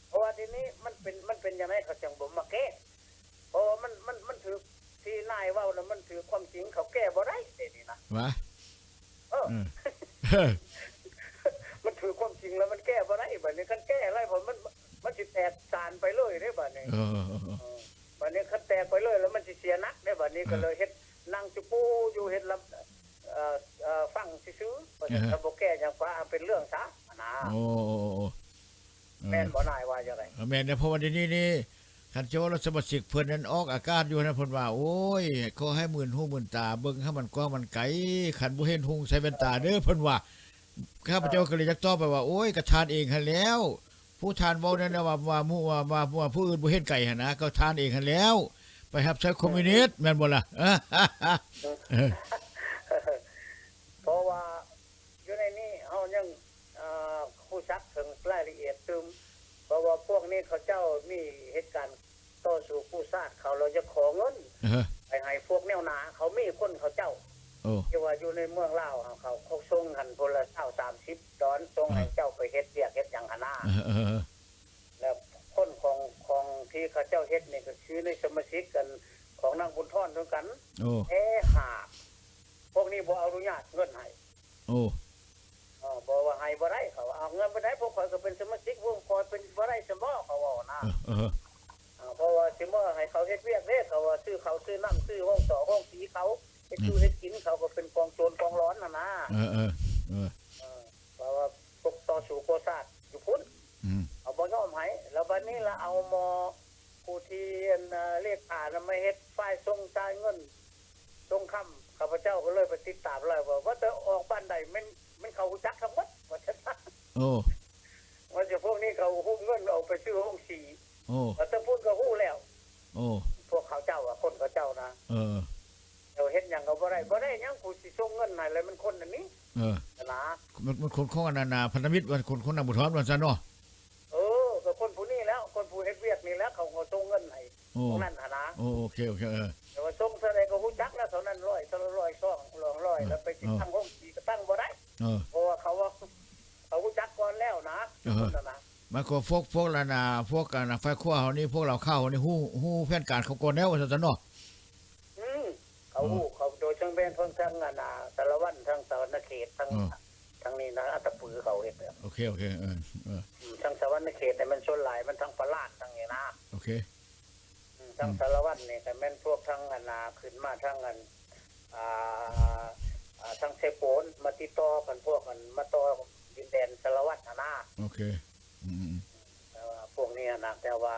ເພາະວ່າດຽວນີ້ມັນເປັນ ມັນເປັນຈັ່ງໃດເຂົາຈັ່ງບໍ່ມາແກ້? ເພາະວ່າມັນ ມັນ ມັນຖືກທີ່ນາຍເວົ້ານະ ມັນຖືກຄວາມຈິງ ເຂົາແກ້ບໍ່ໄດ້ດຽວນີ້ນະ. ຫວາ? ເອີ ເອີ ເອີ ມັນຖືກຄວາມຈິງແລ້ວມັນແກ້ບໍ່ໄດ້ ບັດນີ້ຄັນແກ້ໄດ້ ມັນ ມັນຊິແຕກ ເອີ ບາດນີ້ຄັນແຕກໄປເລີຍແລ້ວມັນຊິເສຍໜັກເດ້ ບາດນີ້ ເອີ ກໍເລີຍເຮັດນັ່ງຈຸປູຢູ່ ເຮັດລຳ ເອີ ເອີ ຟັງຊື່ໆ ເອີ ກໍບໍ່ແກ້ຫຍັງ ປະໃຫ້ເປັນເລື່ອງຊະນະ. ໂອ້ ໂອ້ ໂອ້ ເອີ ແມ່ນບໍ່ນາຍວ່າຈັ່ງໃດ? ເອີ ແມ່ນແຫຼະ ເພາະວ່າດຽວນີ້ນີ້ ຄັນຊິເວົ້າລະສະມາຊິກເພິ່ນນັ້ນອອກອາກາດຢູ່ຫັ້ນນະ ເພິ່ນວ່າ ໂອ້ຍ ຂໍໃຫ້ໝື່ນຫູໝື່ນຕາ ເບິ່ງໃຫ້ມັນກວ້າງມັນໄກ ຄັນບໍ່ເຫັນຮຸ່ງໃສ່ແວ່ນຕາເດີ ເພິ່ນວ່າ. ຂ້າພະເຈົ້າກໍເລີຍຢາກຕອບໄປວ່າ ໂອ້ຍ ກະທ່ານເອງຫັ້ນແລ້ວ ຜູ້ທ່ານເວົ້ານັ້ນນະ ວ່າ ວ່າໝູ່ ວ່າ ວ່າ ວ່າຜູ້ອື່ນບໍ່ເຫັນໄກຫັ້ນນະ ກໍທ່ານເອງຫັ້ນແລ້ວ ໄປຮັບໃຊ້ຄອມມິວນິດ ແມ່ນບໍ່ລະ? ເພາະວ່າຢູ່ໃນນີ້ເຮົາຍັງ ເອີ ຮູ້ຈັກເຖິງລາຍລະອຽດຕື່ມ ເພາະວ່າພວກນີ້ເຂົາເຈົ້າມີເຫດການຕໍ່ສູ້ກູ້ຊາດ ເຂົາລະຢາກຂໍເງິນ ເອີ ໄປໃຫ້ພວກແນວໜ້າ ເຂົາມີຄົນເຂົາເຈົ້າ ໂອ້ ທີ່ວ່າຢູ່ໃນເມືອງລາວ ເຂົາ ເຂົາສົ່ງຫັ້ນ ຄົນລະຊາວສາມສິບດອນ ສົ່ງໃຫ້ ເອີ ເຈົ້າໄປເຮັດວຽກເຮັດຫຍັງຫັ້ນນາ ເອີ ເອີ ແລ້ວຄົນຂອງ ຂອງທີ່ເຂົາເຈົ້າເຮັດນີ້ ກໍຄືໃນສະມາຊິກ ອັນ ຂອງນາງບຸນທອນຄືກັນ ໂອ້ ແຕ່ຫາກພວກນີ້ບໍ່ອະນຸຍາດເງິນໃຫ້ ໂອ້ ເອີ ບໍ່ວ່າໃຫ້ບໍ່ໄດ້ ເຂົາວ່າ ເອົາເງິນບໍ່ໄດ້ ພວກຂ້ອຍກໍເປັນສະມາຊິກ ພວກຂ້ອຍເປັນບໍ່ໄດ້ຊັ້ນບໍ ເຂົາເວົ້ານະ ເອີ ເອີ ເອີ ເພາະວ່າຊິມາໃຫ້ເຂົາເຮັດວຽກເດ້ ເຂົາວ່າຊື້ເຂົ້າຊື້ນ້ຳ ຊື້ໂຮງຕໍ່ໂຮງສີເຂົາ ເຮັດ ອືມ ຢູ່ເຮັດກິນ ເຂົາກໍເປັນກອງໂຈນກອງຫຼອນຫັ້ນນາ ເອີ ເອີ ເອີ ເອີ ເພາະວ່າພວກຕໍ່ສູ້ກູ້ຊາດຢູ່ພຸ້ນ ອືມ ເຂົາບໍ່ຍອມໃຫ້ ແລ້ວບັດນີ້ລະເອົາໝໍຜູ້ທີ່ ອັນ ເອີ ເລຂານະມາເຮັດຝ່າຍສົ່ງຈ່າຍເງິນ ສົງຄຳ ຂ້າພະເຈົ້າກໍເລີຍໄປຕິດຕາມລາວວ່າ ວ່າແຕ່ອອກບ້ານໃດແມ່ນ ແມ່ນເຂົາຮູ້ຈັກທັງໝົດວ່າຊັ້ນ ໂອ້ ວ່າຊິພວກນີ້ເຂົາຮູບເງິນເອົາໄປຊື້ໂຮງສີ ໂອ້ ວ່າແຕ່ພຸ້ນກໍຮູ້ແລ້ວ ໂອ້ ພວກເຂົາເຈົ້າອະ ຄົນເຂົາເຈົ້ານະ ເອີ ເຈົ້າເຮັດຫຍັງກໍບໍ່ໄດ້ ບໍ່ໄດ້ຫຍັງ ຜູ້ຊິສົ່ງເງິນໃຫ້ລະແມ່ນຄົນອັນນີ້ ເອີ ນະ ມັນ ມັນຄົນຂອງອັນນັ້ນນະ ພັນທະມິດ ວ່າຄົນຂອງນາງບຸນທອນວ່າຊັ້ນເນາະ. ເອີ ກໍຄົນຜູ້ນີ້ແຫຼະ ຄົນຜູ້ເຮັດວຽກນີ້ແຫຼະ ເຂົາກໍສົ່ງເງິນໃຫ້ ໂອ້ ພວກນັ້ນຫັ້ນນະ ໂອ້ ໂອເຄ ໂອເຄ ເອີ ແຕ່ວ່າສົ່ງເທົ່າໃດກໍຮູ້ຈັກແລ້ວ ເທົ່ານັ້ນ ຮ້ອຍ ເທົ່າຮ້ອຍ ສອງຮ້ອຍ ເອີ ແລ້ວໄປຕິດ ເອີ ຕັ້ງໂຮງສີກໍຕັ້ງບໍ່ໄດ້ ເອີ ເພາະວ່າເຂົາວ່າ ເຂົາຮູ້ຈັກກ່ອນແລ້ວນະ ເອີ ຄົນນັ້ນນະ ມັນກໍພວກ ພວກນັ້ນນະ ພວກອັນນະ ຝ່າຍຂວາເຮົານີ້ ພວກລາວຂາວເຮົານີ້ ຮູ້ ຮູ້ແຜນການເຂົາກ່ອນແລ້ວວ່າຊັ້ນເນາະ. ອືມ ເຂົາ ເອີ ຮູ້ ເຂົາໂດຍເຊິ່ງແມ່ນເພິ່ນທັງອັນນະ ສາລະວັນ ທັງສະຫວັນນະເຂດ ທັງ ເອີ ທັງນີ້ນະ ອັດຕະປືເຂົາເຮັດແລ້ວ ໂອເຄ ໂອເຄ ເອີ ເອີ ອືມ ທັງສະຫວັນນະເຂດນີ້ແມ່ນສ່ວນຫຼາຍມັນທັງປະລາດທັງນີ້ນະ ໂອເຄ ອືມ ທັງ ອືມ ສາລະວັນນີ້ກໍແມ່ນພວກທັງອັນນະ ຂຶ້ນມາທັງອັນ ອ່າ ອ່າ ທັງເຊໂປນ ມາຕິດຕໍ່ກັນ ພວກອັນມາຕໍ່ດິນແດນສາລະວັນຫັ້ນນະ ໂອເຄ ອືມ ແຕ່ວ່າພວກນີ້ນະ ແຕ່ວ່າ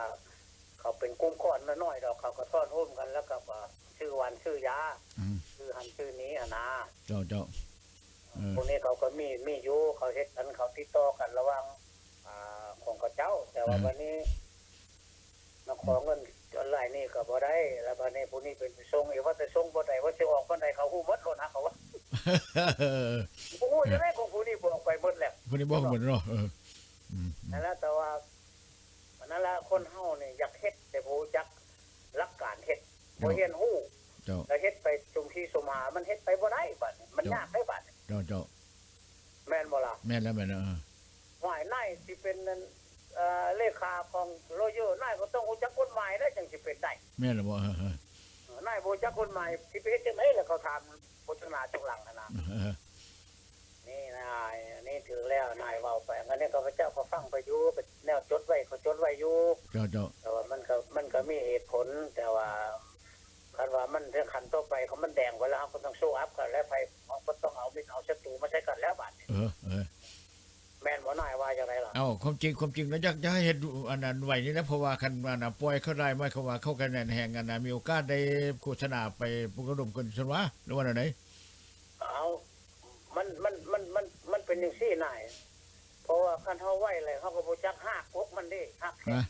ເຂົາເປັນກຸ່ມກ້ອນນ້ອຍໆດອກ ເຂົາກໍທ້ອນໂຮມກັນ ແລ້ວກໍ ວ່າ ຊື້ຫວານຊື້ຢາ ອືມ ຊື້ຫັ້ນຊື້ນີ້ຫັ້ນນະ ເຈົ້າ ເຈົ້າ ເອີ ພວກນີ້ເຂົາກໍມີ ມີຢູ່ ເຂົາເຮັດກັນ ເຂົາຕິດຕໍ່ກັນລະຫວ່າງ ອ່າ ຂອງເຂົາເຈົ້າ ແຕ່ວ່າ ເອີ ບັດນີ້ມາຂໍເງິນ ອອນລາຍນີ້ກໍບໍ່ໄດ້ ແລ້ວບັດນີ້ຜູ້ນີ້ເປັນໄປສົ່ງອີກ ວ່າແຕ່ສົ່ງບໍ່ໄດ້ ວ່າຊິອອກມື້ໃດ ເຂົາຮູ້ໝົດໂລດນະ ເຂົາວ່າ ບໍ່ຮູ້ຈັ່ງໃດ ຂອງຜູ້ນີ້ບອກໄປໝົດແລ້ວ ຜູ້ນີ້ບອກໝົດເນາະ ເອີ ອືມ ນັ້ນແຫຼະ ແຕ່ວ່າ ອັນນັ້ນລະ ຄົນເຮົານີ້ຢາກເຮັດ ແຕ່ບໍ່ຮູ້ຈັກຫຼັກການເຮັດ ເຈົ້າ ບໍ່ຮຽນຮູ້ ເຈົ້າ ແລ້ວເຮັດໄປສົມທີ່ສົມຫາ ມັນເຮັດໄປບໍ່ໄດ້ບາດນີ້ ມັນ ເຈົ້າ ຍາກເດ້ບາດນີ້ ເຈົ້າ ເຈົ້າ ແມ່ນບໍ່ລະ? ແມ່ນແລ້ວ ແມ່ນແລ້ວ ເອີ ຫ້ວຍ ນາຍຊິເປັນ ອັນ ເອີ ເລຂາຂອງໂລເຢີ ນາຍກໍຕ້ອງຮູ້ຈັກກົດໝາຍເດ້ ຈັ່ງຊິເປັນໄດ້ ແມ່ນແລ້ວບໍ່? ເອີ ເອີ ນາຍບໍ່ຮູ້ຈັກກົດໝາຍ ຊິໄປເຮັດຈັ່ງໃດລະ ເຂົາຖາມບໍ່ເຖິງໜ້າເຖິງຫຼັງຫັ້ນນະ ເອີ ເອີ ນີ້ນາຍ ອັນນີ້ຖືກແລ້ວ ນາຍເວົ້າໄປ ອັນນີ້ຂ້າພະເຈົ້າກໍຟັງໄປຢູ່ ແນວຈົດໄວ້ກໍຈົດໄວ້ຢູ່ ເຈົ້າ ເຈົ້າ ແຕ່ວ່າມັນກໍ ມັນກໍມີເຫດຜົນ ແຕ່ວ່າຄັນວ່າມັນເຖິງຂັ້ນຕໍ່ໄປ ຄັນມັນແດງໄປແລ້ວ ເຮົາກໍຕ້ອງໂຊອັບກັນແລ້ວ ໃຜເຮົາກໍຕ້ອງເອົາມິດເອົາສັດຕູມາໃສ່ກັນແລ້ວບາດນີ້ ເອີ ເອີ ແມ່ນບໍ່ ນາຍວ່າຈັ່ງໃດລະ? ເອົ້າ ຄວາມຈິງ ຄວາມຈິງລະຢາກ ຢາກໃຫ້ເຮັດອັນ ອັນໄວນີ້ແຫຼະ ເພາະວ່າຄັນອັນ ປ່ອຍເຂົາໄດ້ ໝາຍຄວາມວ່າເຂົາກໍແໜ້ນແຮງ ອັນ ມີໂອກາດໄດ້ໂຄສະນາໄປປຸກລະດົມກັນຊັ້ນຫວາ ຫຼືວ່າແນວໃດ? ເອົາ ມັນ ມັນ ມັນ ມັນ ມັນເປັນຈັ່ງຊີ້ນາຍ ເພາະວ່າຄັນເຮົາໄວແລ້ວ ເຮົາກໍບໍ່ຈັກຮາກກົກມັນເດ້ ຮາກແຂກ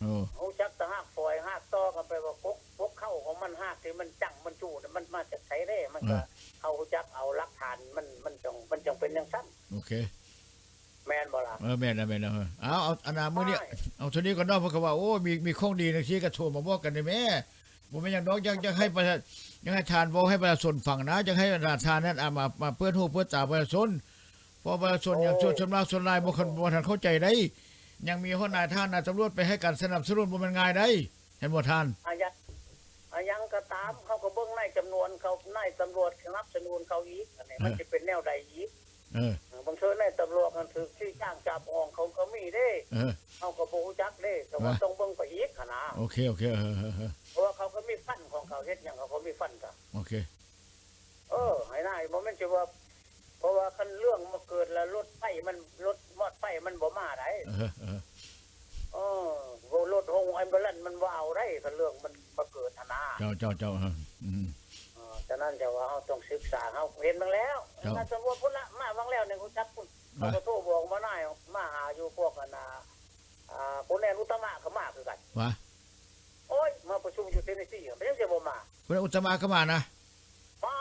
ໂອ້ ຮູ້ຈັກແຕ່ຮາກຝອຍ ຮາກຕໍ່ກັນໄປວ່າກົກ ກົກເຄົ້າຂອງມັນ ຮາກທີ່ມັນຈັງມັນຈູ້ນະ ມັນມາຈາກໃສເດ້ ມັນກໍ ເອີ ເຮົາຮູ້ຈັກເອົາຫຼັກຖານ ມັນ ມັນຈັ່ງ ມັນຈັ່ງເປັນຈັ່ງຊັ້ນ ໂອເຄ ແມ່ນບໍ່ລະ? ເອີ ແມ່ນແລ້ວ ແມ່ນແລ້ວ ເອີ ເອົາ ເອົາ ອັນນ່າ ມື້ນີ້ ເອົາເທົ່ານີ້ກ່ອນເນາະ ເພາະວ່າ ໂອ້ ມີ ມີຂອງດີຈັ່ງຊີ້ກໍໂທມາບອກກັນແດ່ແມ້ ບໍ່ແມ່ນຫຍັງດອກ ຢາກ ຢາກໃຫ້ປະຊາ ຢາກໃຫ້ທ່ານເວົ້າໃຫ້ປະຊາຊົນຟັງນະ ຢາກໃຫ້ ອາ ທ່ານນັ້ນ ອາ ມາ ມາເປີດຫູເປີດຕາປະຊາຊົນ ເພາະປະຊາຊົນຫຍັງ ໂອ້ ສ່ວນ ສ່ວນມາກສ່ວນຫຼາຍບໍ່ ບໍ່ທັນເຂົ້າໃຈໃດ ຍັງມີຮອດນາຍທະຫານ ນາຍຕຳຫຼວດໄປໃຫ້ການສະໜັບສະໜູນ ບໍ່ແມ່ນງ່າຍໃດ ເຫັນບໍ່ທ່ານ? ອາ ຫຍັງ ອາ ຫຍັງກໍຕາມ ເຂົາກໍເບິ່ງນາຍຈຳນວນເຂົາ ນາຍຕຳຫຼວດສະໜັບສະໜູນເຂົາອີກ ອັນນີ້ ເອີ ມັນຊິເປັນແນວໃດອີກ? ເອີ ບາງເທື່ອໃນຕຳຫຼວດຫັ້ນຖືກຊີ້ຈ້າງຈັບຫ້ອງເຂົາກໍມີເດ້ ເອີ ເຮົາກໍບໍ່ຮູ້ຈັກເດ້ ແຕ່ວ່າ ວ່າ ຕ້ອງເບິ່ງໄປອີກຫັ້ນນະ ໂອເຄ ໂອເຄ ເອີ ເອີ ເອີ ເພາະວ່າເຂົາກໍມີຟັນຂອງເຂົາ ເຮັດຫຍັງເຂົາກໍມີຟັນກະ ໂອເຄ ເອີ ໃຫ້ນາຍ ບໍ່ແມ່ນຊິວ່າ ເພາະວ່າຄັນເລື່ອງມາເກີດແລ້ວລົດໄຟມັນ ລົດມອດໄຟມັນບໍ່ມາໃດ ເອີ ເອີ ເອີ ລົດໂຮງແອມບູແລນມັນບໍ່ເອົາໃດ ຄັນເລື່ອງມັນມາເກີດຫັ້ນນາ ເຈົ້າ ເຈົ້າ ເຈົ້າ ເອີ ອືມ ເອີ ສະນັ້ນຈະວ່າເຮົາຕ້ອງສຶກສາ ເຮົາເຫັນມາແລ້ວ ເຈົ້າ ຖ້າສົມມຸດພຸ້ນລະ ມາຫວ່າງແລ້ວນີ້ຮູ້ຈັກພຸ້ນ ວ່າ ເຂົາກໍໂທບອກມານາຍ ມາຫາຢູ່ພວກອັນນ່າ ອ່າ ໂຄແນນອຸດຕະມະກໍມາຄືກັນ ວ່າ ໂອ້ຍ ມາປະຊຸມຢູ່ເທນເນຊີ ເປັນຫຍັງຊິບໍ່ມາ ໂຄແນນອຸດຕະມະກໍມານະ ມາ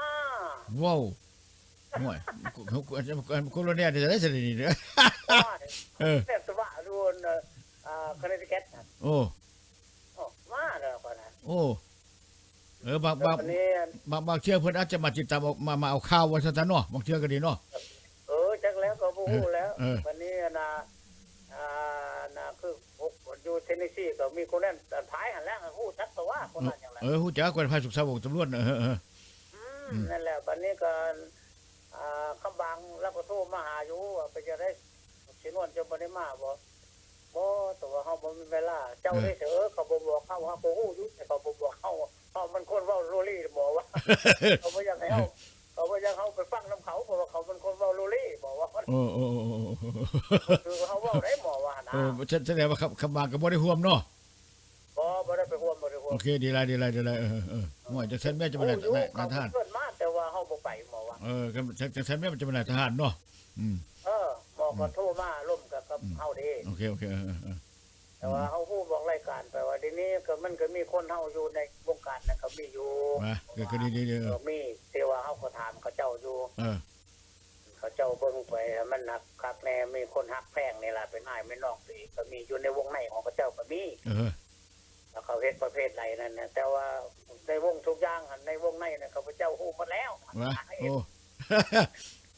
ວ້າວ ໂອ້ຍ ໂຄ ໂຄ ໂຄໂລເນຍນີ້ຈະໄດ້ຊະນີ້ ໂອ້ຍ ເອີ ແມ່ນຕະວະຢູ່ອັນ ອ່າ ຄອນເນຕິແກັດ ໂອ້ ໂອ້ ມາແລ້ວກໍນະ ໂອ້ ເອີ ບາງ ບາງ ບາງ ບາງເທື່ອເພິ່ນອາດຈະມາຕິດຕາມ ມາ ມາເອົາຂ່າວວ່າຊັ້ນຊະເນາະ ບາງເທື່ອກໍດີເນາະ ເອີ ຈັກແລ້ວກໍບໍ່ຮູ້ແລ້ວ ເອີ ບັດນີ້ອັນນ່າ ອ່າ ອັນນ່າ ຄືຢູ່ເທນເນຊີກໍມີຄົນນັ້ນ ອັນພາຍຫັ້ນແຫຼະ ຮູ້ຈັກຕົວະຄົນນັ້ນຫຍັງແຫຼະ ເອີ ຮູ້ຈັກຄົນພາຍສຸກສາວົງຕຳຫຼວດ ເອີ ເອີ ອືມ ອືມ ນັ້ນແຫຼະ ບັດນີ້ກໍ ອ່າ ຄຳບາງລາວກໍໂທມາຫາຢູ່ວ່າເປັນຈັ່ງໃດ ສີນວນເຈົ້າບໍ່ໄດ້ມາບໍ່? ບໍ່ ແຕ່ວ່າເຮົາບໍ່ມີເວລາ ເຈົ້າ ເອີ ເດ້ ເອີ ເຂົາບໍ່ບອກເຮົາ ເຮົາກໍຮູ້ຢູ່ ແຕ່ເຂົາບໍ່ບອກເຮົາ ເພາະມັນຄົນເວົ້າໂລເລ ໝໍວ່າ ເຂົາບໍ່ຢາກໃຫ້ເຮົາ ເຂົາບໍ່ຢາກເຮົາໄປຟັງນຳເຂົາ ເພາະວ່າເຂົາເປັນຄົນເວົ້າໂລເລ ໝໍວ່າ ເອີ ເອີ ເອີ ເອີ ຄືເຮົາເວົ້າໄດ້ ໝໍວ່າຫັ້ນນະ ເອີ ສະ ສະແດງວ່າຄຳ ຄຳບາງກໍບໍ່ໄດ້ຮ່ວມເນາະ ບໍ່ ບໍ່ໄດ້ໄປຮ່ວມ ບໍ່ໄດ້ຮ່ວມ ໂອເຄ ດີຫຼາຍ ດີຫຼາຍ ດີຫຼາຍ ເອີ ເອີ ເອີ ໂອ້ຍ ຈັ່ງຊັ້ນແມ່ນຈະມານາຍທະຫານ ເພິ່ນມາ ແຕ່ວ່າເຮົາບໍ່ໄປ ໝໍວ່າ ເອີ ຈັ່ງຊັ້ນແມ່ນຈະມານາຍທະຫານເນາະ ອືມ ເອີ ໝໍກໍ ອືມ ໂທມາລົມກັບ ກັບ ອືມ ເຮົາເດ້ ໂອເຄ ໂອເຄ ເອີ ເອີ ເອີ ແຕ່ວ່າ ອືມ ເຮົາຮູ້ບອກລາຍການໄປວ່າ ດຽວນີ້ກໍ ມັນກໍມີຄົນເຮົາຢູ່ໃນວົງການນັ້ນກໍມີຢູ່ ວ່າ ກໍ ກໍດີໆ ເອີ ເອີ ມີ ແຕ່ວ່າເຮົາກໍຖາມເຂົາເຈົ້າຢູ່ ເອີ ເຂົາເຈົ້າເບິ່ງໄປໃຫ້ມັນຄັກໆແດ່ ມີຄົນຮັກແພງນີ້ລະ ເປັນອ້າຍເປັນນ້ອງຕົວເອງກໍມີ ຢູ່ໃນວົງໃນຂອງເຂົາເຈົ້າກໍມີ ເອີ ວ່າເຂົາເຮັດປະເພດໃດນັ້ນນະ ແຕ່ວ່າໃນວົງທຸກຢ່າງຫັ້ນ ໃນວົງໃນນະ ຂ້າພະເຈົ້າຮູ້ໝົດແລ້ວ ວ່າ ໂອ້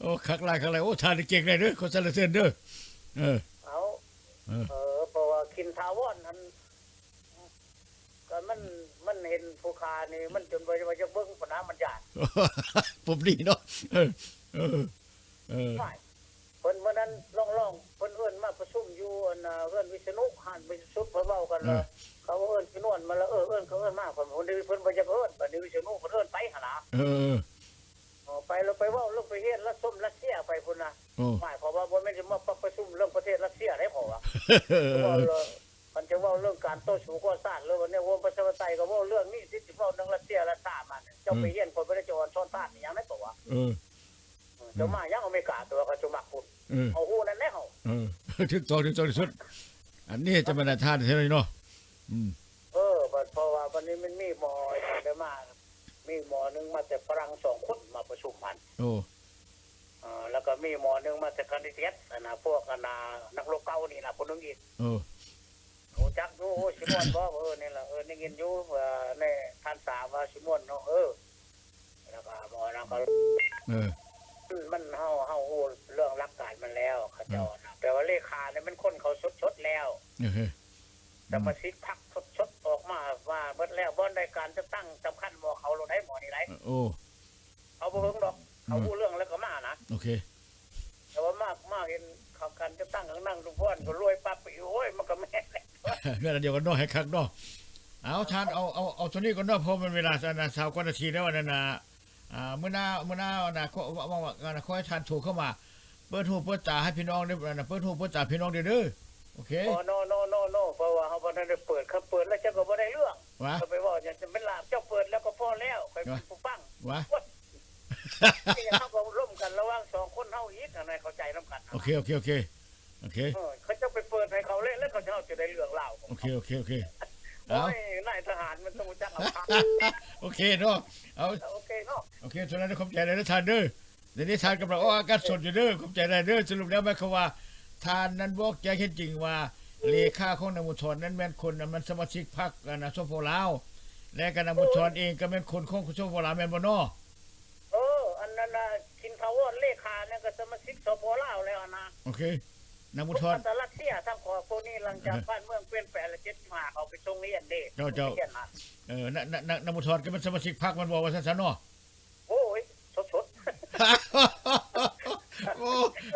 ໂອ້ ຄັກຫຼາຍ ຄັກຫຼາຍ ໂອ້ ທ່ານນີ້ເກັ່ງຫຼາຍເດີ ຂໍສັນລະເສີນເດີ ເອີ ເອົາ ເອີ ເອີ ເພາະວ່າຄິນຖາວອນຫັ້ນ ກໍມັນ ມັນເຫັນຜູ້ຂ້ານີ້ ມັນຈົນວ່າ ວ່າຢາກເບິ່ງພຸ້ນນະ ມັນຢ້ານ ປົມດີເນາະ ເອີ ເອີ ເອີ ເພິ່ນມື້ນັ້ນລອງໆ ເພິ່ນເອີ້ນມາປະຊຸມຢູ່ອັນນ່າ ເຮືອນວິສະນຸ ຮ້ານວິສະສຸດ ເພິ່ນເວົ້າກັນວ່າ ເອີ ເຂົາເອີ້ນຊິນວນມາລະ ເອີ ເອີ້ນກໍເອີ້ນມາ ເພິ່ນ ເພິ່ນບໍ່ຢາກເອີ້ນ ບາດນີ້ວິສະນຸເພິ່ນເອີ້ນໄປຫັ້ນນະ ເອີ ເອີ ໄປແລ້ວໄປເວົ້າເລື່ອງໄປຮຽນລັດຊົມຣັດເຊຍໄປພຸ້ນນະ ໂອ້ ໝາຍຄວາມວ່າບໍ່ແມ່ນຊິມາປະ ປະຊຸມເລື່ອງປະເທດຣັດເຊຍເດ້ ເພາະວ່າ ເອີ ເວົ້າເລື່ອງ ຄັນຈະເວົ້າເລື່ອງການຕໍ່ສູ້ກໍ່ຊາດ ຫຼືວ່າແນວໂຮມປະຊາທິປະໄຕ ກໍເວົ້າເລື່ອງນີ້ ຊິເວົ້າເລື່ອງຣັດເຊຍ ຣັດຊາ ມາ ເຈົ້າ ເອີ ໄປຮຽນ ຂ້ອຍບໍ່ໄດ້ຈະອອນສອນທ່ານອີ່ຫຍັງໃນຕົວະ ເອີ ເຈົ້າມາຫຍັງອາເມລິກາຕົວະ ເຂົາຈະມັກພຸ້ນ ເອີ ເຮົາຮູ້ນັ້ນແຫຼະເຮົາ ເອີ ຖືກຕ້ອງ ຖືກຕ້ອງທີ່ສຸດ ອັນນີ້ຈະມາໄດ້ທ່ານແທ້ເນາະ ອືມ ເອີ ບັດ ເພາະວ່າບັດນີ້ມັນມີໝໍໄອ້ໄດ້ມາ ມີໝໍໜຶ່ງມາແຕ່ຝຣັ່ງສອງຄົນມາປະຊຸມຫັ້ນ ໂອ້ ເອີ ແລ້ວກໍມີໝໍໜຶ່ງມາແຕ່ຄານດິເດດ ອັນນ່າ ພວກ ອັນນ່າ ນັກລົບເກົ່ານີ້ນະ ຜູ້ໜຶ່ງອີກ ເອີ ຮູ້ຈັກຢູ່ ໂອ້ ຊິມ່ວນບໍ່? ເອີ ນີ້ລະ ເອີ ໄດ້ຍິນຢູ່ ເອີ ໃນທ່ານສາວວ່າຊິມ່ວນເນາະ ເອີ ແລ້ວກໍໝໍນັ້ນກໍ ເອີ ມັນ ເຮົາ ເຮົາຮູ້ເລື່ອງຫຼັກການມັນແລ້ວ ເຂົາເຈົ້ານະ ແປວ່າເລຂານີ້ແມ່ນຄົນເຂົາສົດໆແລ້ວ ເອີ ສະມາຊິກພັກສົດໆອອກມາ ມາເບິດແລ້ວ ບ່ອນໃດການຈັດຕັ້ງສຳຄັນ ໝໍເຂົາໂລດໃດ ໝໍນີ້ໃດ ໂອ້ ເຂົາບໍ່ເຖິງດອກ ເຂົາ ເອີ ຮູ້ເລື່ອງແລ້ວກໍມານະ ໂອເຄ ແຕ່ວ່າມາ ມາເຫັນເຂົາການຈັດຕັ້ງຂອງນາງສົມພອນກໍລວຍປັບໄປອີກ ໂອ້ຍ ມັນກໍແມ່ນແຫຼະ ແມ່ນອັນດຽວກັນເນາະ ໃຫ້ຄັກເນາະ ເອົາ ທ່ານ ເອົາ ເອົາ ເອົາໂຕນີ້ກ່ອນເນາະ ເພາະມັນເວລາ ອັນນ່າ ຊາວກວ່ານາທີແລ້ວ ອັນນັ້ນນະ ອ່າ ມື້ໜ້າ ມື້ໜ້າ ອັນນ່າ ເວົ້າ ເວົ້າ ອັນນ່າ ຂໍໃຫ້ທ່ານໂທເຂົ້າມາ ເປີດຫູເປີດຕາໃຫ້ພີ່ນ້ອງເດີ ອັນນ່າ ເປີດຫູເປີດຕາພີ່ນ້ອງເດີ ໂອເຄ ໂນ ໂນ ໂນ ໂນ ເພາະວ່າເຮົາບໍ່ທັນໄດ້ເປີດ ຄັນເປີດແລ້ວເຈົ້າກໍບໍ່ໄດ້ເລື່ອງ ວະ ເຈົ້າໄປເວົ້າຫຍັງ ເປັນລາບ ເຈົ້າເປີດແລ້ວກໍພໍແລ້ວ ຂ້ອຍເປັນຜູ້ຟັງ ວະ ໂອ້ຍ ເປັນຫຍັງ ເຮົາກໍລົມກັນລະຫວ່າງສອງຄົນເຮົາອີກ ອັນນັ້ນເຂົ້າໃຈນຳກັນ ໂອເຄ ໂອເຄ ໂອເຄ ໂອເຄ ເອີ ເຂົາເຈົ້າໄປເປີດໃຫ້ເຂົາເລີຍ ແລ້ວເຂົາເຈົ້າຈະໄດ້ເລື່ອງລາວຂອງເຂົາ ໂອເຄ ໂອເຄ ໂອເຄ ໂອ້ຍ ນາຍທະຫານມັນຕ້ອງຮູ້ຈັກເອົາ ໂອເຄເນາະ ເອົາ ໂອເຄເນາະ ໂອເຄ ສະນັ້ນຂອບໃຈຫຼາຍເດີທ່ານເດີ ດຽວນີ້ທ່ານກຳລັງອອກອາກາດສົດຢູ່ເດີ ຂອບໃຈຫຼາຍເດີ ສະຫຼຸບແລ້ວໝາຍຄວາມວ່າ ທ່ານນັ້ນບອກແຈ້ງເຫັນຈິງວ່າ ເລຂາຂອງນາງບຸນທອນນັ້ນແມ່ນຄົນ ອັນ ມັນສະມາຊິກພັກ ອັນ ສປປ ລາວ ແລະກໍນາງບຸນທອນເອງກໍແມ່ນຄົນຂອງ ສປປ ລາວ ແມ່ນບໍ່ເນາະ? ເອີ ອັນນັ້ນນະ ຄິນຖາວອນເລຂານັ້ນກໍສະມາຊິກ ສປປ ລາວ ແລ້ວຫັ້ນນະ ໂອເຄ ນາງບຸນທອນ ພວກອັນຕະລັດເຊຍທັງຂອບພວກນີ້ ຫຼັງຈາກບ້ານເມືອງປ່ຽນແປງແລ້ວ ເຈັດສິບຫ້າ ເຂົາໄປສົ່ງຮຽນເດ້ ເຈົ້າ ເຈົ້າ ເອີ ນາງ ນາງ ນາງບຸນທອນກໍເປັນສະມາຊິກພັກແມ່ນບໍ່ ວ່າຊັ້ນຊະເນາະ? ໂອ້ຍ ສົດໆ ເອີ ໂອ້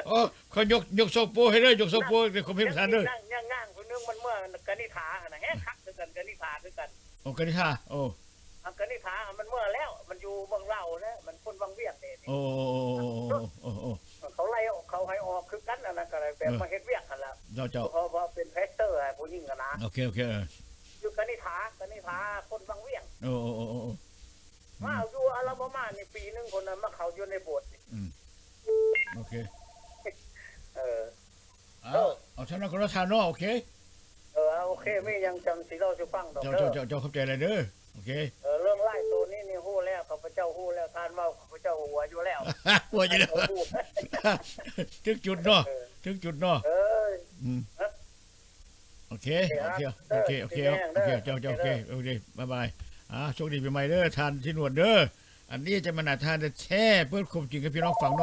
ໂອ້ ຂ້ອຍຍົກ ຍົກໂຊໂປໃຫ້ເດີ ຍົກໂຊໂປໃຫ້ຄົມເຫັນທ່ານເດີ. ນາງ ນາງ ນາງຜູ້ໜຶ່ງມັນເມືອກະນິຖາຫັ້ນນະ ແຮງຄັກຄືກັນ ກະນິຖາຄືກັນ. ໂອ້ ກະນິຖາ ໂອ້ ອັນກະນິຖາມັນເມືອແລ້ວ ມັນຢູ່ເມືອງລາວແລ້ວ ມັນຄົນວັງວຽງເດ້. ໂອ້ ໂອ້ ເຂົາໄລ່ ເຂົາໃຫ້ອອກຄືກັນ ອັນນັ້ນກະໄດ້ແບບມາເຮັດວຽກຫັ້ນລະ. ເຈົ້າ ເຈົ້າ ເພາະວ່າເປັນແພັກເຕີຜູ້ຍິງຫັ້ນນະ. ໂອເຄ ໂອເຄ ເອີ ຢູ່ກະນິຖາ ກະນິຖາຄົນວັງວຽງ. ໂອ້ ໂອ້ ໂອ້ ໂອ້ ໂອ້ ມາຢູ່ອາລາບາມານີ້ປີໜຶ່ງພຸ້ນນະ ມາເຂົ້າຢູ່ໃນໂບດນີ້. ອືມ ໂອເຄ ເອີ ເອົາ ເອົາເທົ່ານັ້ນກໍແລ້ວທ່ານເນາະ. ໂອເຄ ເອີ ໂອເຄ ມີຫຍັງຈັ່ງຊິເລົ່າສູ່ຟັງດອກເດີ. ເຈົ້າ ເຈົ້າ ເຈົ້າ ຂອບໃຈຫຼາຍເດີ. ໂອເຄ ເອີ ເລື່ອງຫຼາຍໂຕນີ້ນີ້ຮູ້ແລ້ວ ຂ້າພະເຈົ້າຮູ້ແລ້ວ ທ່ານເວົ້າ ຂ້າພະເຈົ້າຫົວຢູ່ແລ້ວ ຫົວຢູ່ແລ້ວ ຖືກຈຸດເນາະ ເອີ ຖືກຈຸດເນາະ. ເອີ ອືມ ໂອເຄ ໂອເຄ ໂອເຄ ໂອເຄ ເຈົ້າ ເຈົ້າ ໂອເຄ ໂອເຄ ບາຍບາຍ. ອ່າ ໂຊກດີປີໃໝ່ເດີທ່ານສີນວນເດີ. ອັນນີ້ຈະມານະທ່ານໄດ້ແຊເປີດຄວາມຈິງໃຫ້ພີ່ນ້ອງຟັງເນາະ.